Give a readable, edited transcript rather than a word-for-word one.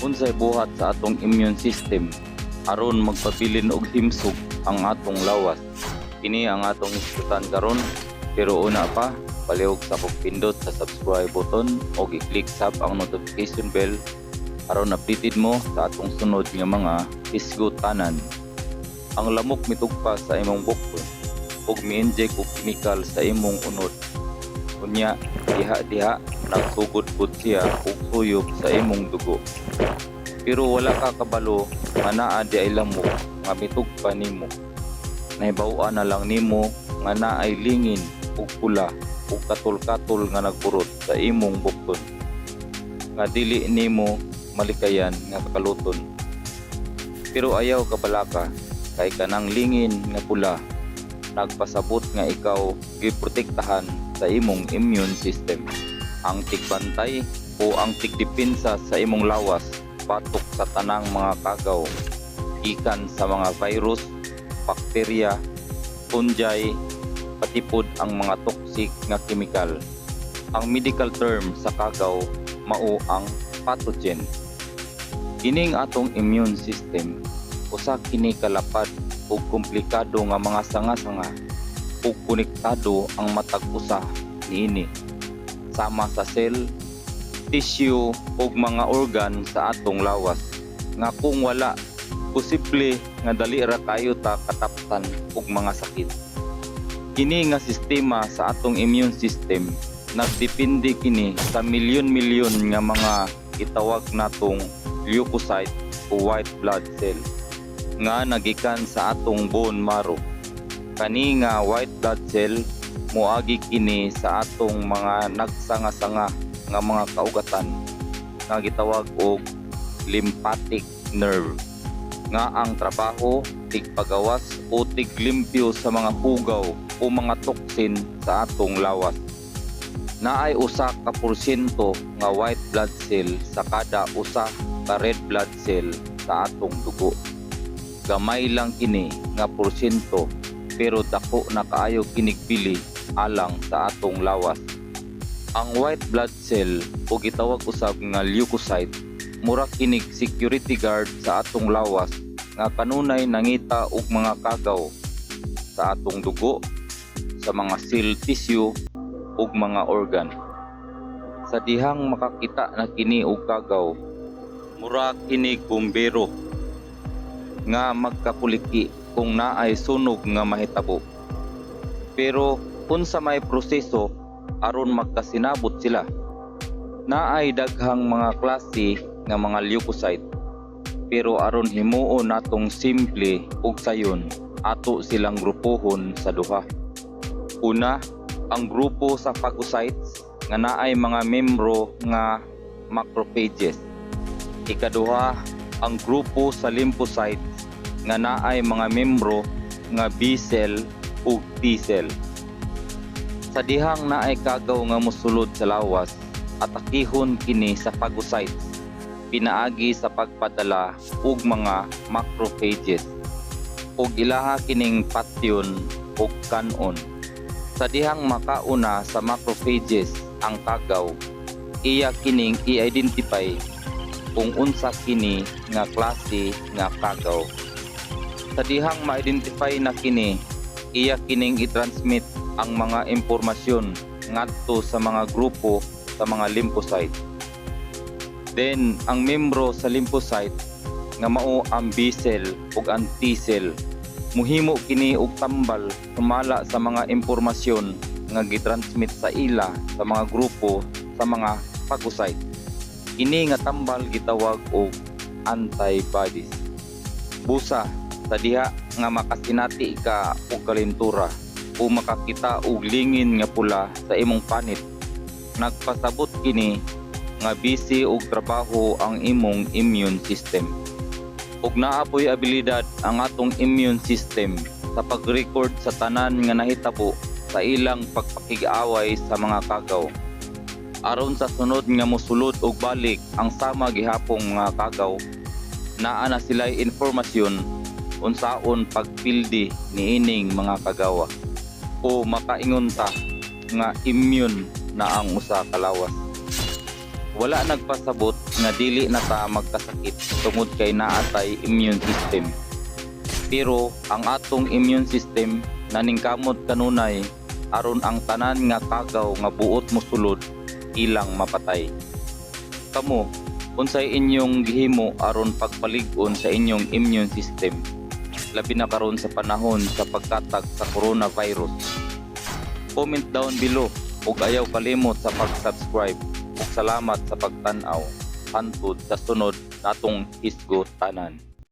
Unsay buhat sa atong immune system aron magpabilin og himsog ang atong lawas? Kini ang atong hisgutan karon, pero una pa, palihog sa pagpindot sa subscribe button o i-click sab ang notification bell aron updated mo sa atong sunod nga mga hisgutanan. Ang lamok mitugpa sa imong bukton ug mi-inject og chemical sa imong unod. Unya, diha-diha nagsugod pud siya og suyop sa imong dugo. Pero wala ka kabalo nga naa diay lamok nga mitugpa nimo. Nahibaw-an na lang nimo nga naay lingin ug pula ug katol-katol nga nagburot sa imong bukton nga dili nimo malikayan nga kaluton. Pero ayaw kabalaka kay kanang lingin nga pula nagpasabot nga ikaw giprotektahan sa imong immune system. Ang tigbantay o ang tigdepensa sa imong lawas batok sa tanang mga kagaw gikan sa mga virus, bakterya, fungi, pati pod ang mga toxic nga chemical. Ang medical term sa kagaw mao ang pathogen. Kining atong immune system, usa kini kalapad ug komplikado nga mga sanga-sanga ug konektado ang matag usa niini sama sa cell, tissue ug mga organ sa atong lawas nga kung wala, posible nga dali ra kayo ta kataptan og mga sakit. Kini nga sistema sa atong immune system, nagdepende kini sa milyon-milyon nga mga gitawag natong leukocyte o white blood cell nga nagikan sa atong bone marrow. Kani nga white blood cell, moagi kini sa atong mga nagsanga-sanga nga mga kaugatan nga gitawag og lymphatic nerve nga ang trabaho tigpagawas o tiglimpyo sa mga hugaw o mga toxin sa atong lawas. Naay 1% nga white blood cell sa kada usa ka red blood cell sa atong dugo. Gamay lang kini nga porsyento, pero dako na kaayo kinig bili alang sa atong lawas. Ang white blood cell o gitawag usab nga leukocyte, mura kinig security guard sa atong lawas nga kanunay nangita og mga kagaw sa atong dugo, sa mga cell, tissue ug mga organ. Sa dihang makakita na kini og kagaw, mura kinig bombero nga magkakuliki kung naay sunog nga mahitabo. Pero unsa may proseso aron magkasinabot sila? Naay daghang mga klase nga mga leukocyte. Pero aron himuon natong simple ug sayon, ato silang grupohon sa duha. Una, ang grupo sa phagocytes nga naay mga membro nga macrophages. Ikaduha, ang grupo sa lymphocytes nga naay mga membro nga B cell ug T cell. Sa dihang naay kagaw nga mosulod sa lawas, atakihon kini sa phagocytes pinaagi sa pagpadala og mga macrophages ug ilaha kining patyon ug kan-on. Sa dihang makauna sa macrophages ang kagaw, iya kining i-identify kung unsa kini nga klase nga kagaw. Sa dihang ma-identify na kini, iya kining i-transmit ang mga impormasyon ngadto sa mga grupo sa mga lymphocyte. Then, ang membro sa lymphocyte nga mao ang B cell ug ang T cell, muhimo kini og tambal sumala sa mga impormasyon nga gitransmit sa ila sa mga grupo sa mga phagocyte. Kini nga tambal gitawag og antibodies. Busa, sa diha nga makasinati ka og kalintura o makakita og lingin nga pula sa imong panit, nagpasabot kini nga busy og trabaho ang imong immune system. Ug naa poy abilidad ang atong immune system sa pag-record sa tanan nga nahitabo sa ilang pagpakig-away sa mga kagaw. Aron sa sunod nga mosulod og balik ang sama gihapong mga kagaw, naa na sila'y impormasyon unsaon pagpildi niining mga kagawa. O makaingon ta nga immune na ang usa ka lawas. Wala nagpasabot nga dili na ta magkasakit tungod kay naa tay immune system. Pero ang atong immune system naningkamot kanunay aron ang tanan nga kagaw nga buot mosulod ilang mapatay. Kamo, unsay inyong gihimo aron pagpalig-on sa inyong immune system? Labi na karon sa panahon sa pagkatag sa coronavirus. Comment down below ug ayaw kalimot sa pag-subscribe ug salamat sa pagtan-aw. Hantod sa sunod natong hisgotanan.